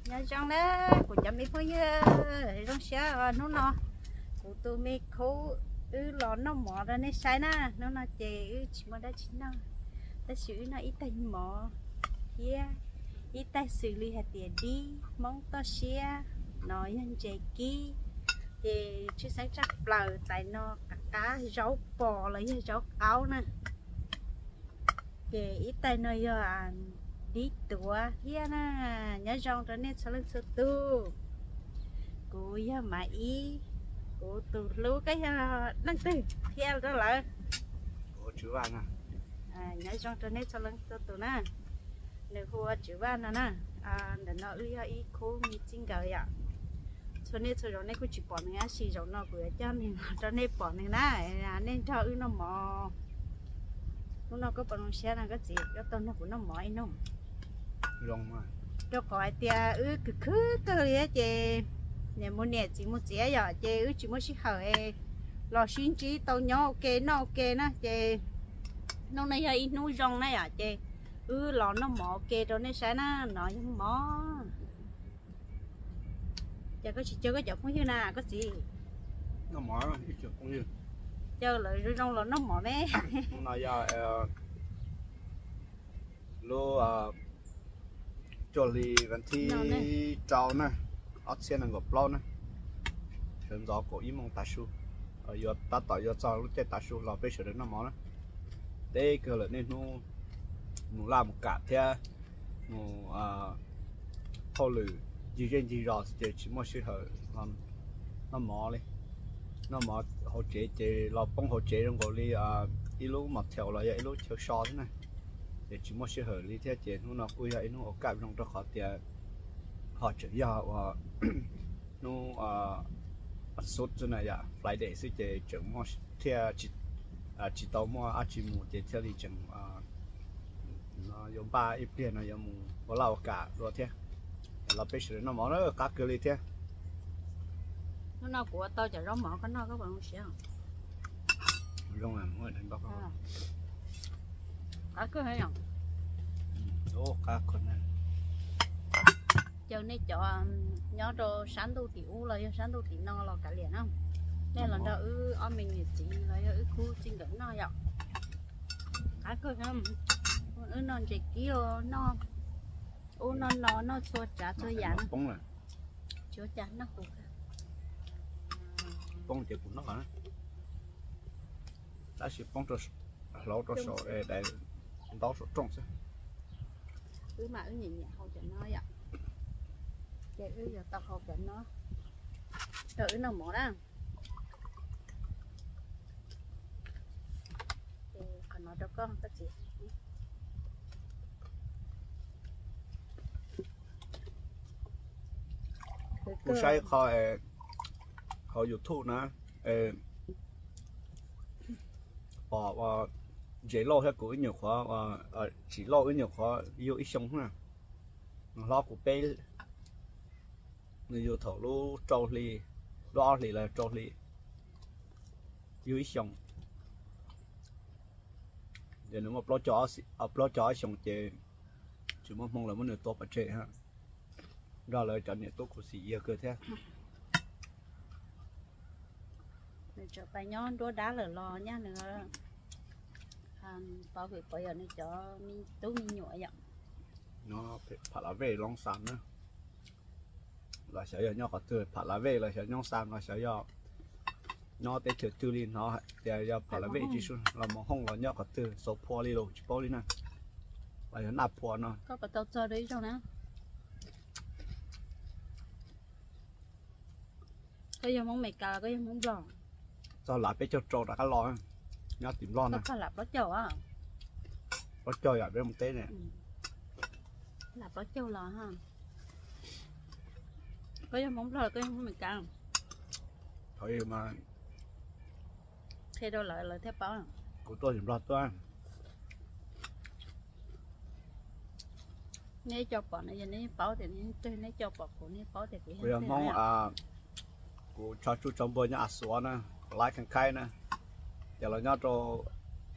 Nyob zoo na kuv cov me phooj ywg, zoo siab hnub no kuv tus me khub wb los noj mov rau nej saib na. Hnub no ces wb tsis muaj dab tsi noj, tab sis wb noj ib tais mov thiab ib tais xws li hais tias dib Hmoob toj siab, no yog ntses kib, ces tshwj xeeb tshaj plaws tais no qab qab zaub pos los yog zaub qaub na. Ces ib tais no yog dib tuav thiab na. Nyob zoo rau nej txhua leej txhua tus. Kuv yog Mav Ib, kuv tus hlub koj yog leej twg thiab rau lawv? Nyob zoo rau nej txhua leej txhua tus na. Nws hu ua Tswv Vaj no na. Ntawm no wb yog ib khub me txij nkawm yom. Txhua niaj txhua zaus nej kuj tsis pom nws tab sis zaum no kuv yuav coj nws los rau nej pom nws na. Nej nrog wb noj mov. Hnub no koj puas zoo siab no koj txiv, koj tau nrog kuv noj mov ib hnub? Rau qhov hais tias wb khwv khwv kawg li ces niam mus niam txiv mus txiv yom, ces wb tsis muaj sij hawm los sib ntsib tau nyob ua ke noj ua ke na. Ces hnub no yog ib hnub zoo na yom, ces wb los noj mov ua ke rau nej saib na. No yog mov. Ces koj tsis caw koj cov phooj ywg na koj txiv? Caw lawv zoo zoo los noj mov me. No yog lub cuaj hli vas thib rau na, ob txhiab nees nkaum plaub na. Sawv ntxov kaum ib moos tav su, yuav tab tom yuav txog lub caij tav su los peb sawv daws noj mov na. Teb kawg lawm niaj hnub mus laj mus kam thiab mus hauj lwm ncig zej ncig zos ces tsis muaj sij hawm noj mov li. Noj mov hauv tsev ces los poob hauv tsev zoo nkaus li ib lub motel los yog ib lub chaw so xwb na, ces tsis muaj sij hawm li thiab. Ces hnub no kuj yog ib hnub ua kaj zoo rau qhov tias ho tseem yog uas hnub xub xwb na yom, Friday xwb ces tseem muaj thiaj tsis tau muaj dab tsi mus ces thiaj li tseem yuav npaj ib pliag no yuav mus ua laj ua kam dua thiab. Los peb sawv daws noj mov na, qab kawg li thiab. Hnub no kuv ua tau cov zaub mov koj noj koj puas zoo siab? Zoo, qab kawg. Qab kawg. Caw nej cov nyob rau sab ntuj tim ub los yog sab ntuj tim no los kav liam na. Nej los nrog wb ob me niam txiv los yog wb khub txij nkawm noj yom. Qab kawg. Wb noj ntses kib, noj ub noj no, noj txhua tsav txhua yam. Tsis ua cas, noj kuv. Poob ces kuv noj, tab sis poob rau hlauv rau saum es dais ntaub saum rooj xwb. Wb mas wb nyiam nyiam hau cov no yom, ces wb yuav tau hau cov no rau wb noj mov na. Qhov no rau koj koj txiv. Kuv saib qho hauv YouTube na, pom J-Lo thiab kuv ib nyuag qhuav, tsis Lo ib nyuag qhuav yug ib xyoo na, hlob kuv peb, nws yug thaum lub rau hli, lub ob hlis los rau hli, yug ib xyoo. Ces nws muaj plaub caug ob xyoos ces tsis muaj hmoo lawv muab nws tua pov tseg, nrog lawv cov niam tub khuv xim yawg kawg thiab. Nws tseem pais nyob nruab dab lawm los nyaj nws pov hwm pov yawm nws cov me tub me nyuam yom. Phav Lav Vej Loob Xas na, los xyov yog nyob qhov twg, Phav Lav Vej los xyov Loob Xas los xyov yog nyob teb chaws twg li, hnov tias yog Phav Lav Vej tsis su los Moos Hooj los nyob qhov twg, Xov Phua li los tsis paub li na, los yog Naj Phua no. Koj puas tau txog rau ib zaug na? Koj yog Hmoob Amelikas los koj yog Hmoob Nplog? Txog lam peb caug rau rov qab los, nyob tim Nplog na. Koj txog lam plaub caug, plaub caug yam peb mus teb ne. Lam plaub caug los. Koj yog Hmoob Nplog los koj yog Hmoob Amelikas? Qhia rau lawv, lawv thiaj paub. Kuv tuaj tim Nplog tuaj. Neb cov pom no yog neb paub tias, neb cov pom kuv neb paub tias kuv yog Hmoob. Kuv tso tsuj tso npuag nyob A Suav na, Phu Laib Kheej Khaib na, ces los nyob rau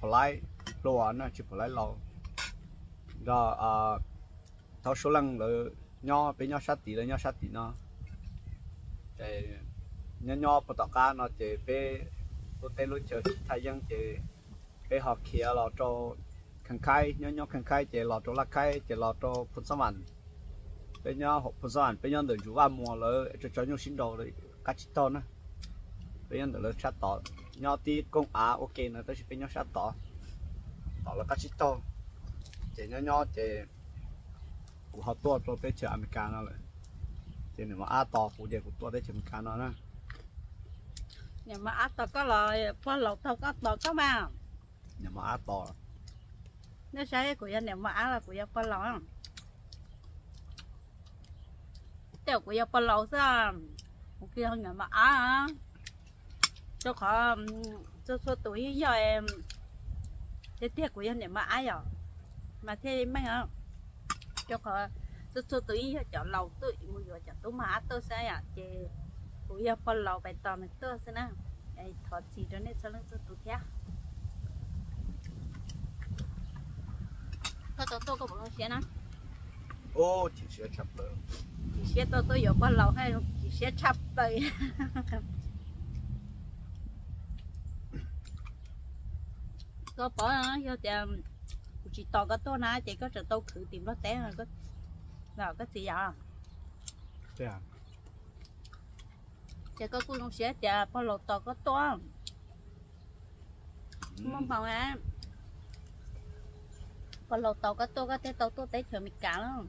Phu Laib Hluas na, tsis Phu Laib Laus, nrog Thaub Suab Leej lawv Nyob peb nyob sab tid, lawv nyob sab tim no. Ces nyob nyob puag tom qab no ces peb lub teb lub chaw thaj yeeb ces peb ho khiav los rau Khees Khaib, nyob nyob Khees Khaib ces los rau Laj Khaib ces los rau Phoos Xab Vam. Peb nyob Phoos Xab Vam, peb nyob ntawm Ntsuj Vaj Muas lawm, tso tso nyuj sib nraus qab tsib taug na. Peb nyob ntawm lawv sab tod, nyob tib kooj av ua ke no tab sis peb nyob sab tod, tom lawv qab tsib taug. Ces nyob nyob ces kuv ho tuaj rau teb chaws Amelikas no lawm. Ces niam mos ab tos kuv ces kuv tuaj teb chaws Amelikas no na. Niam mos ab tos koj los pog laus tos koj, tos koj mas. Niam mos ab tos. Nej saib kuv yog niam mos ab los kuv yog pog laus? Tej zaum kuv yog pog laus xwb, kuv tsis yog niam mos ab. Rau qhov txhua txhua tus yeej yog, tiag tiag kuv yog niam mos ab yom, mas thiaj meej os. Rau qhov txhua txhua tus yeej yog cov laus tuaj mus yuav cov tub mos ab tuaj xwb yom, ces kuv yog pog laus pais tos nws tuaj xwb na. Thov txim rau nej txhua leej txhua tus thiab. Koj tau tuaj koj puas zoo siab na? Chim siab tshaj plaws. Chim siab tau tuaj yuav pog laus, chim siab tshaj plaws. Koj pom, yog tias kuv tsis tos koj tuaj na ces koj tseem tau khwv tim Nplog teb los koj txiv yom. Ces koj kuj zoo siab tias pog laus tos koj tuaj. Muaj hmoo, pog laus tos koj tuaj koj thiaj tau tuaj teb chaws Amelikas lawm.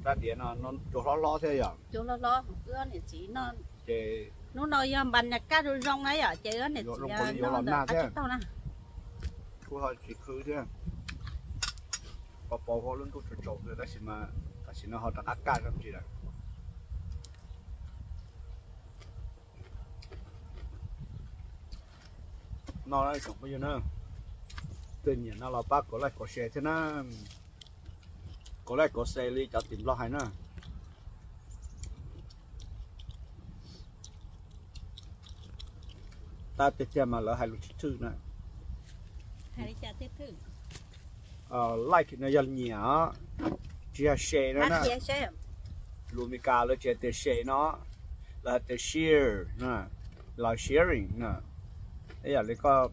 Rab diav no cua hlob hlob thiab yom. Cua hlob hlob, wb niam txiv no. Ces hnub no yog npas nyas kaj zoo zoo na yom, ces wb niam txiv no ntawm qab tsib taug na. Kuj ho tsis khwv thiab. Pos pos huab lub ntuj tsaus tsaus xwb tab sis mas tam sim no ho rov qab kaj zoo ntsis lawm. No tsoom phooj ywg na, twg nyiam no los pab kov like kov share thiab na. Kov like kov share li cov tim Nplog hais na. Tab tiag tiag mas lawv hais lus tsib thwj na. Like no yog nyiam, tsis yog share no na. Lus Amelikas lawv tsis hais tias share no, lawv hais tias share, los sharing no. Ib yam li koj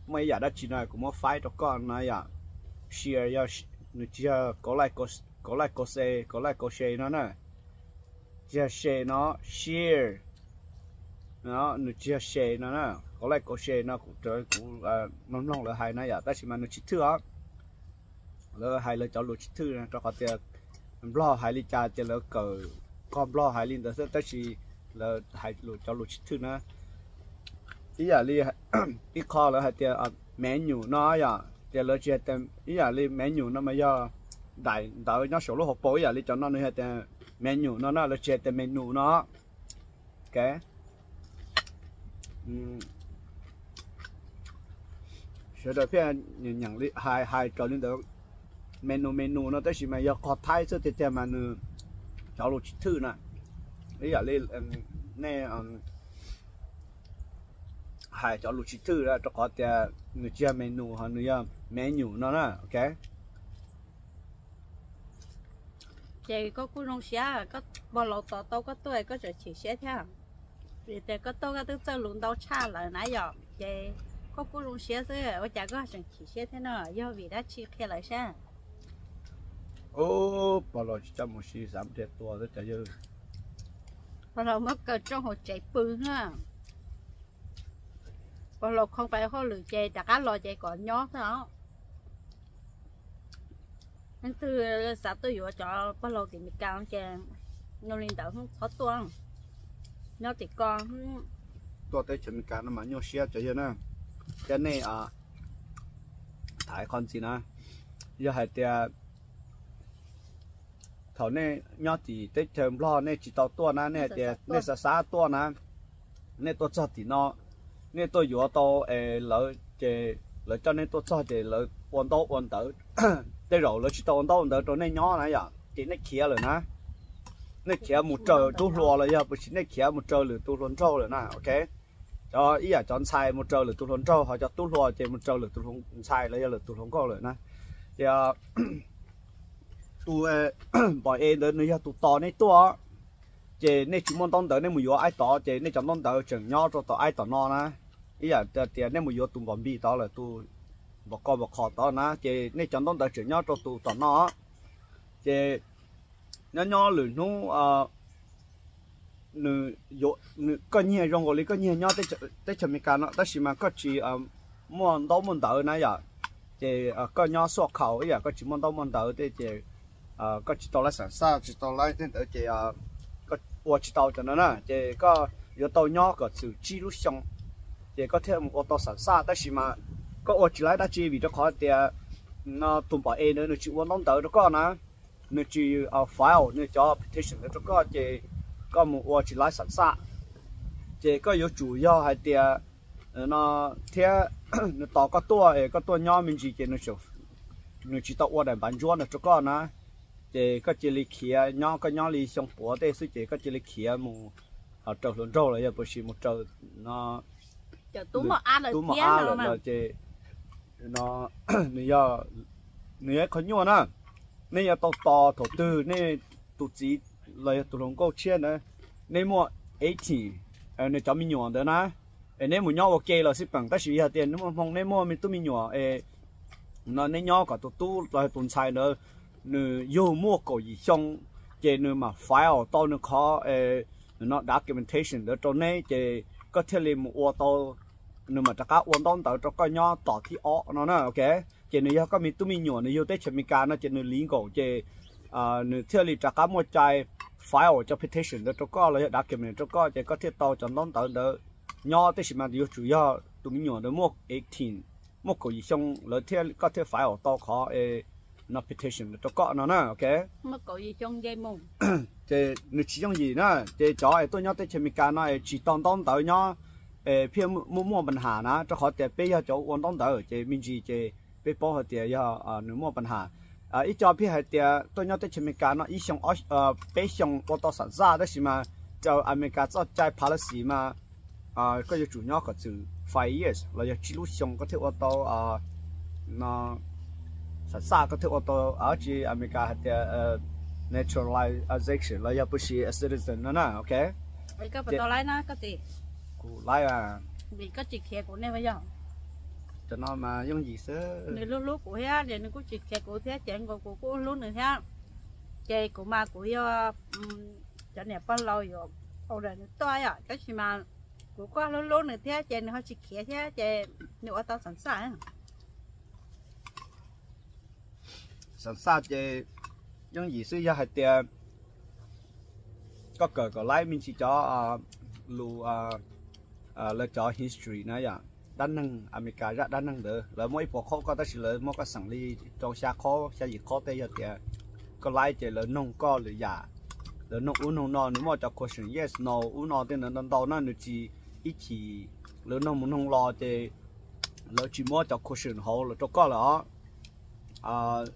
muaj ib yam dab tsi no kuv muab faib rau koj no yom. Share yog, nws tsis yog kov like kov share, kov like kov share no na. Tsis yog share no, share. Nws tsis yog share no na, kov like kov share no kuv, kuv mloog mloog lawv hais na yom, tab sis mas nws tsib thwj os. Lawv hais lawv cov lus tsib thwj na, rau qhov tias Nplog hais li cas ces lawv kawm qog Nplog hais li ntawd xwb, tab sis lawv hais lus, cov lus tsib thwj na. Ib yam li ib qho lawv hais tias menu no yom, ces lawv tsis hais tias, ib yam li menu no mas yog daim ntawv nyob saum lub hauv paus, ib yam li cov no nws hais tias menu no na, lawv tsis hais tias menu no. Ok. Sawv daws thiaj nyeem li hais, hais raws li ntawd, menu menu no tab sis mas yog qog Thaib xwb tiag tiag mas nws cov lus tsib thwj na. Ib yam li nej hais cov lus tsib thwj rau qhov tias nws tsis yog menu ho nws yog menu no na, ok. Ces koj kuj zoo siab, koj pog laus tos tau koj tuaj koj tseem chim siab thiab. Vim tias koj tuaj koj twb txawj lus ntau tshaj lawm na yom, ces koj kuj zoo siab xwb, ua cas koj tseem chim siab thiab no, yog vim dab tsi qhia lawv saib. Ub, pog laus tsis txaj muag si xav nrhiav tua xwb cov yawg. Pog laus muab kaw rooj hauv tsev pw na. Pog laus khoo pais hauj lwm ces rov qab los ces kom nyob xwb os. Leej twg xav tuaj yuav cov pog laus tim Meskas ces zoo li ntawd txhob tuaj, nyob tim ko. Tuaj teb chaws Meskas no mas nyuaj siab cov yawg na. Thiab nej tham qhov ntxiv na, yog hais tias thaum nej nyob tim teb chaws Nplog nej tsis tau tuaj na, nej hais tias nej xav xav tuaj na, nej tuaj txog tim no, nej tuaj yuav tau es lawv ces lawv coj nej tuaj txog ces lawv ua ntaub ua ntawv, tej zaum lawv tsis tau ua ntaub ua ntawv rau nej nyob na yom, ces nej khiav lawm na. Nej khiav mus raws tub hluas los yog puas tsis nej khiav mus raws lwm tus hluas nraug lawm na, ok. Cov ib yam cov ntxhais mus raws lwm tus hluas nraug, ho cov tub hluas ces mus raws lwm tus hluas ntxhais los yog lwm tus hluas nkauj lawm na. Ces tus npom e ntawd nws yog tus tos nej tuaj, ces nej tsis muaj ntaub ntawv nej mus yuav aib tod, ces nej cov ntaub ntawv tseem nyob rau tom aib tom no na. Ib yam tias nej mus yuav tus npom npis tod lawm, tus npom ko npom qhos tod na, ces nej cov ntaub ntawv tseem nyob rau tus tom no. Ces nyob nyob lwm hnub nws, koj nyiag zoo nkaus li koj nyiag nyob teb chaws Amelikas no, tab sis mas koj tsis muaj ntaub muaj ntawv na yom. Ces koj nyob xuaj khaus ib yam koj tsis muaj ntaub muaj ntawv tej, ces koj tsis tau laib xam xaj, tsis tau laib tej ntawd, ces koj ua tsis tau cov no na. Ces koj yuav tau nyob kom txwm tsib lub xyoo, ces koj thiaj mus ua tau xam xaj. Tab sis mas koj ua tsis laib dab tsi vim rau qhov tias no tus npom e ntawd nws tsis ua ntaub ntawv rau koj na, nws tsis file nws cov petition ntawd rau koj, ces koj mus ua tsis laib xam xaj. Ces koj yuav tsum yog hais tias no thiab, nws tos koj tuaj es koj tuaj nyob me ntsis, ces nws tsis tau ua daim npav ntsuab ntawd rau koj na, ces koj cia li khiav nyob, koj nyob li xyoo puav tej xwb, ces koj cia li khiav mus raws hluas nraug los yog puas tsis mus raws no tub mos ab lawm, ces no nws yog, nws yog ib qho nyuaj na. Nej yuav tau tos thaum twg nej tus txiv los yog tus hluas nkauj tshiab ntawd, nej muaj eighteen, nws cov me nyuam ntawd na, es neb mus nyob ua ke los xij peem, tab sis yog tias neb muaj hmoo, neb muaj me tub me nyuam es no neb nyob kom tus tub los yog tus ntxhais ntawd nws yug muaj kaum yim xyoo, ces nws mam file tau nws qhov no documentation ntawd rau neb, ces koj thiaj li mus ua tau, nws mam rov qab ua ntaub ntawv rau koj nyob tom thib ob no na, ok. Ces nws yog koj me tub me nyuam, nws yug teb chaws Amelikas no ces nws legal, ces nws thiaj li rov qab muaj cai file cov petition ntawd rau koj los yog document rau koj, ces koj thiaj tau cov ntaub ntawv ntawd nyob. Tab sis mas yuav tsum yog tus me nyuam ntawd muaj eighteen, muaj kaum yim xyoo lawm thiaj, koj thiaj file tau qhov no petition rau koj no na, ok. Ces nws tsis yooj yim na, ces cov es tuaj nyob teb chaws Amelikas no es tsis tau ntaub ntawv nyob es pheej muaj muaj pab has na, rau qhov tias peb yog cov ua ntaub ntawv ces me ntsis ces peb paub hais tias yog nws muaj pab has. Ib co pheej hais tias tuaj nyob teb chaws Amelikas no ib xyoo, peb xyoos ua tau xam xaj, tab sis mas raws Amelikas txoj cai policy mas koj yuav tsum nyob kom txwm five years los yog tsib lub xyoo koj thiaj ua tau no xam xaj, koj thiaj ua tau dab tsi Amelikas hais tias naturalization los yog puas sis citizen no na, ok. Kuv laib, cov no mas yooj yim xwb. Nws hlub hlub kuv thiab ces nws kuj tsis khiav kuv thiab, ces nkaus kuv kuj hlub nws thiab. Ces kuv mas kuv yog cov niam pog laus yuav older nws tuaj yom, tab sis mas kuv kuj hlub hlub nws thiab ces nws ho tsis khiav thiab ces nws ua tau xam xaj. Xam xaj ces yooj yim xwb, yog hais tias koj kawm kom laib me ntsis cov lus, lawv cov history na yom, dab neeg Amelikas zaj dab neeg ntawd lawv muab ib puas qhov koj, tab sis lawv muab koj xeem li rau xya qhov xya yim qhov tej, yog tias koj laib ces lawv noog koj lwm yam, lawv noog ub noog no, nws muaj cov question yes no ub no tej ntawd ntau ntau na, nws tsis ib chim, lawv noog mus noog los ces lawv tsis muab cov question hauv los rau koj lawm os.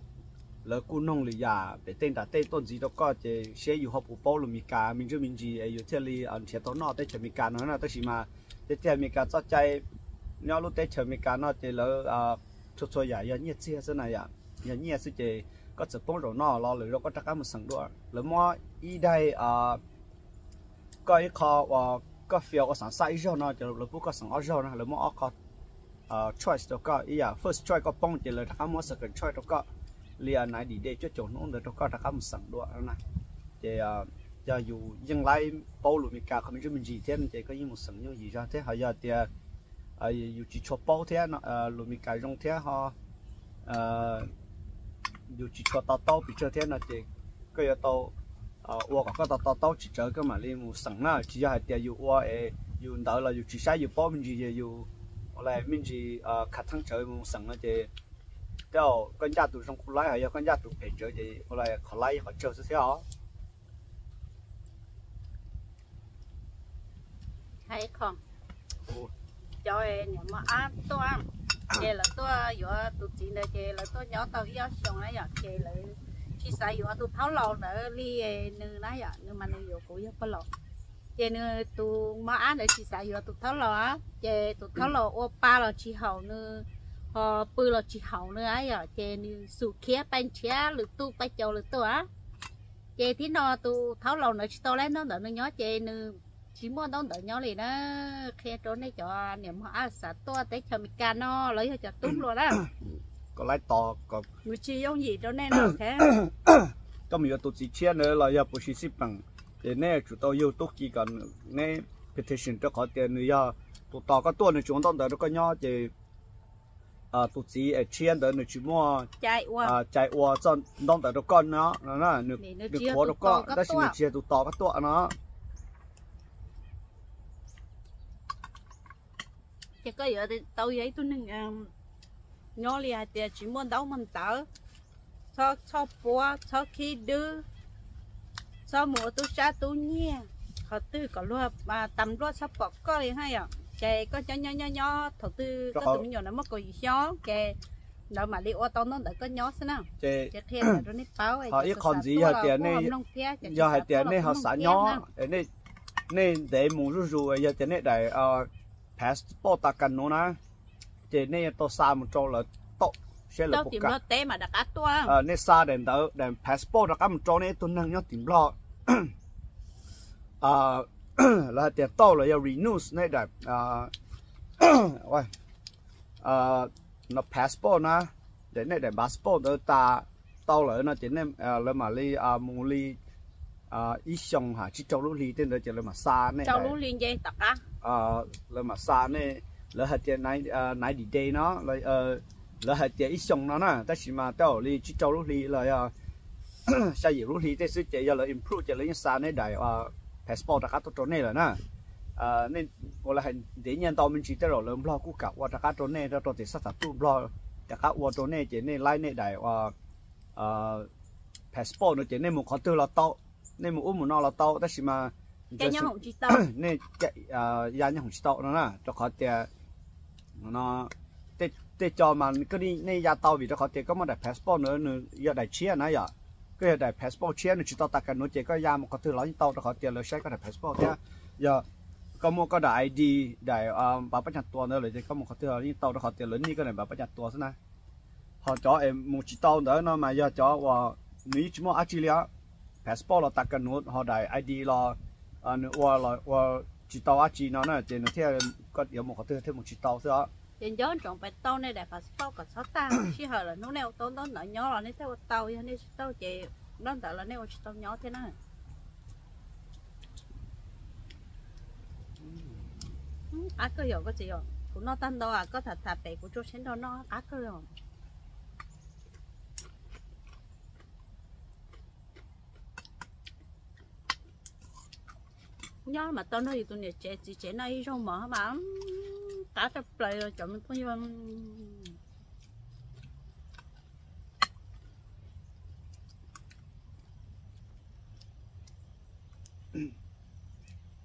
Lawv kuj noog lwm yam pem tej nram tej tuaj ntxiv rau koj, ces seb yus ho puas paub lus Meskas me ntsis me ntsis es yus thiaj li nrhiav tau noj teb chaws Amelikas no na. Tab sis mas teb chaws Amelikas txoj cai, nyob lub teb chaws Amelikas no ces lawv txhua txhua yam yog nyiaj txiag xwb na yom, yog nyiaj xwb ces koj txawm poob zaum no los lwm zaus koj rov qab mus xeem dua. Lawv muab ib daig koj ib qho uas koj fail ua xam xaj ib zaug no ces lawv pub koj xeem ob zaug no, lawv muab ob qho choice rau koj, ib yam first choice koj poob ces lawv rov qab muab second choice rau koj li ninety day, cuaj caum hnub ntawd rau koj rov qab mus xeem dua na. Ces yog yus yeej laib paub lus Meskas qhov me ntsis me ntsis thiab ces koj yeej mus xeem yooj yim zog thiab. Ho yog tias yus tsis tshua paub thiab, lus Meskas zoo thiab ho yus tsis tshua to taub pes tsawg thiab no ces koj yuav tau ua kom koj to to taub tsis tsawg koj mam li mus xeem na. Tsis yog hais tias yus ua es yus ntawd los yus tsis saib yus paub me ntsis, yus ua li me ntsis khav theeb tsawv mus xeem no ces tej zaum koj ncaj tus zoo kuj laib, ho yog koj ncaj tus phem tsawv ces ua li qhov laib qhov tsawg xwb thiab os. Cov niam mos ab tuaj, ces lawv tuaj yuav tus txiv ntawd ces lawv tuaj nyob tau ib ob xyoos na yom, ces lawv tsis xav yuav tus thaub laus ntawd li nws na yom, nws mas nws yuav kuv yog pog laus. Ces nws tus mos ab ntawd tsis xav yuav tus thaub laus, ces tus thaub laus ua pa los tsis haum nws, Ho pw los tsis haum nws yom, ces nws xum khiav pais nrhiav lwm tus, pais caum lwm tus. Ces thib no tus thaub laus ntawd tsis tau lab ntaub ntawv nws nyob, ces nws tsis muaj ntaub ntawv nyob li na. Qhia rau nej cov niam mog ab xav tuaj teb chaws Amelikas no los yog cov tub hluas na, kom lab tos, nws tsis yooj yim rau nej no. Koj mus yuav tus txiv tshiab ntawd los yog puas tsis xij peem, ces nej yuav tsum tau yug tub ki kom neb petition, rau qhov tias nws yog tus tos koj tuaj, nws tsis ua ntaub ntawv rau koj nyob, ces tus txiv tshiab ntawd nws tsis muaj cai ua txoj ntaub ntawv rau koj no, nws qhuav rau koj tab sis nws tsis yog tus tos koj tuaj no. Ces koj yuav tau yog ib tug neeg nyob li hais tias tsis muaj ntaub muaj ntawv, txhob txhob puab, txhob khib dwb, txhob mus ua tub sab tub nyiag, qhov twg kom luag tas npluaj txhob pom koj li na yom. Ces koj nyob nyob nyob nyob thaum twg koj tus me nyuam na muaj kaum yim xyoo ces lawv mam li ua tau ntaub ntawv koj nyob xwb na. Ces qhia rau nej paub, ib qho ntxiv yog tias nej, yog hais tias nej ho xav nyob, nej ntev mus zuj zus, yog tias nej daim passport tas kas nuv na, ces nej yuav tau xa mus rau lawv tau, saib lawv puas kam. Nej xa daim ntawv, daim passport rov qab mus rau nej ib tug neeg nyob tim Nplog, lawv hais tias tau los yog renew nej daim no passport na, nej daim passport ntawd tas tau lawm no ces lawv mam li mus li ib xyoos ha tsib rau lub hli tej ntawd ces lawv mam xa nej, lawv mam xa nej, lawv hais tias ninety day no, lawv hais tias ib xyoos no na, tab sis mas tej zaum li tsib rau lub hli los yog xya yim lub hli tej xwb ces yog lawv improve ces lawv yeej xa nej daim passport rov qab tuaj rau nej lawm na. Ua li hais ntev nyiaj ntau me ntsis tej zaum lawv Nplog kuj kam ua rov qab rau nej rau tim sab thaum tuaj Nplog rov qab ua rau nej ces nej laib nej daim passport no ces nej mus qhov twg los tau, nej mus ub mus no los tau, tab sis mas nej ya nyob hoom tsis tau no na, rau qhov tias no tej co mas nej ya tau vim rau qhov tias koj muaj daim passport ntawd nws yog daim tshiab na yom. Koj yog daim passport tshiab nws tsis tau tas kas nuv ces koj ya mus qhov twg los yeej tau rau qhov tias lawv saib koj daim passport thiab. Yog koj muaj koj daim I D, daim npav pab cag tuas ntawd lawm ces koj mus qhov twg los yeej tau rau qhov tias lawv nij koj daim npav pab cag tuas xwb na. Ho cov es mus tsis tau ntawd no mas yog cov uas nws yeej tsis muaj dab tsi li os, passport los tas kas nuv ho daim I D los nws ua los ua tsis tau dab tsi no na ces nws thiaj, koj yuav mus qhov twg thiaj mus tsis tau xwb os. Ces nco ntsoov pais tau nej daim passport kom txhob tag sij hawm lawm, hnub nej ua tau ntaub ntawv nyob los nej thiaj ua tau, yog nej tsis tau ces ntaub ntawv los nej ua tsis tau nyob thiab na. Qab kawg yom koj txiv, kuv noj tag ntau, koj tham tham pem kuv tso siab nrog noj qab kawg yom. Nyob mas tau nrog yus tus niam tsev txiv tsev noj ib zaug mov mas qab tshaj plaws cov me phooj ywg.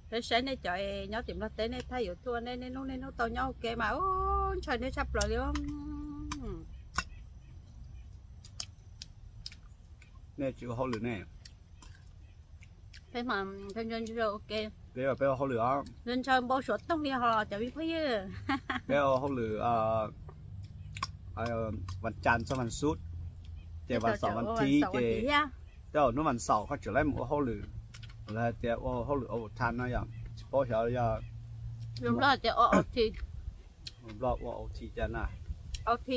Peb saib nej cov nyob tim Nplog teb nej thaij YouTube nej niaj hnub niaj hnub tau nyob ua ke mas ub ntshaw nej tshaj plaws li. Nej tsis ua hauj lwm ne? Peb mas ntshaw ua ke. Peb ua hauj lwm os. Ntshaw npau suav toog li ho cov me phooj ywg. Peb ua hauj lwm vas cas txog vas xuv, ces vas xaum vas thiv ces, tej zaum hnub vas xaum koj tseem laib mus ua hauj lwm. Lawv hais tias ua hauj lwm overtime no yom, tsis paub xyov yog Nplog tias ua OT. Nplog ua OT cas na? OT,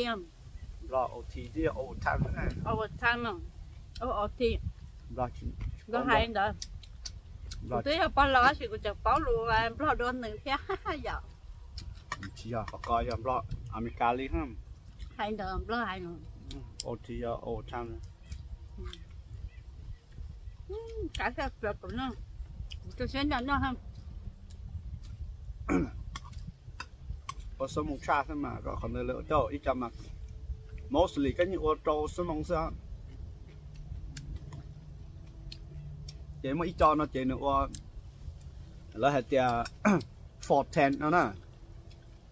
Nplog OT twb yog overtime, overtime, OT. Nplog hais ntawd. Kuv twb yog pog laus tab sis kuv tseem paub lus Nplog dua nws thiab yom. Tsis yog, qhov ko yog Nplog Amelikas li. Hais ntawd Nplog hais. OT yog overtime. Kav xaj plaws tus no, kuv tso siab nrog noj. Ua xuab moos tshaj xwb mas, qhov ntawd lawv coj ib co mas mostly koj yeej ua rau xuab moos xwb. Ces muaj ib co no ces nws ua, lawv hais tias four ten no na,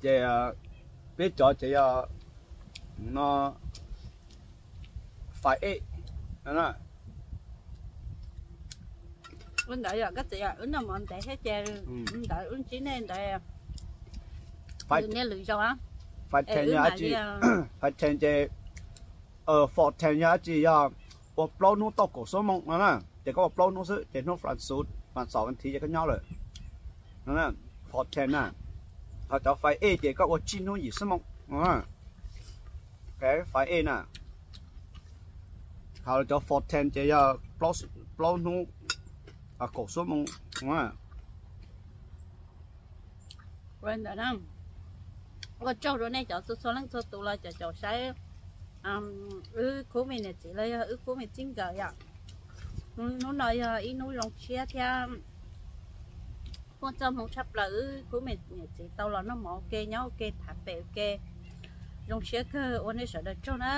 ces peb cov ces yog no five eight no na. Ua ntawd yom, koj txiv, wb noj mov ntev thiab ces ntawd wb ntsib nej ntawd, nej lwm zaus. Five ten yog dab tsi? Five ten ces, four ten yog dab tsi? Yog ua plaub hnub tau kaum xuab moos no na, ces koj ua plaub hnub xwb ces hnub Friday, Friday thiv ces koj nyob lawm. Four ten na. Ho cov five eight ces koj ua tsib hnub yim xuab moos. Five eight na. Ho cov four ten ces yog plaub hnub kaum xuab moos. Ua ntawd na, ua tsaug rau nej cov txhua txhua leej txhua tus los cov caum saib wb khub me niam txiv los yog wb khub me txij nkawm yom. Hnub no yog ib hnub zoo siab thiab muaj txoj hmoo tshaj plaws wb khub me niam txiv tau los noj mov ua ke nyob ua ke tham pem ua ke. Zoo siab kawg, ua nej sawv daws tsaug na.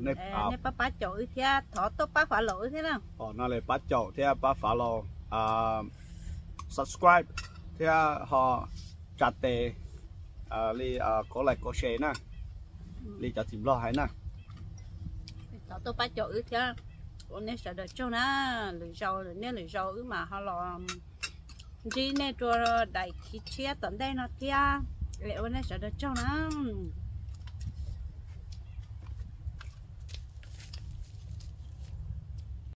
Nej pab pab caum wb thiab thov tuaj pab fav laus wb thiab na. No li pab caum thiab pab fav laus, subscribe thiab ho tsa tes li kov like kov share na, li cov txiv Nplog hais na. Thov tuaj pab caum wb thiab, ua nej sawv daws tsaug na. Lwm zaus, nej lwm zaus wb mam ho los ntsib nej rau daim khiv tshiab tom ntej no thiab. Ua nej sawv daws tsaug na.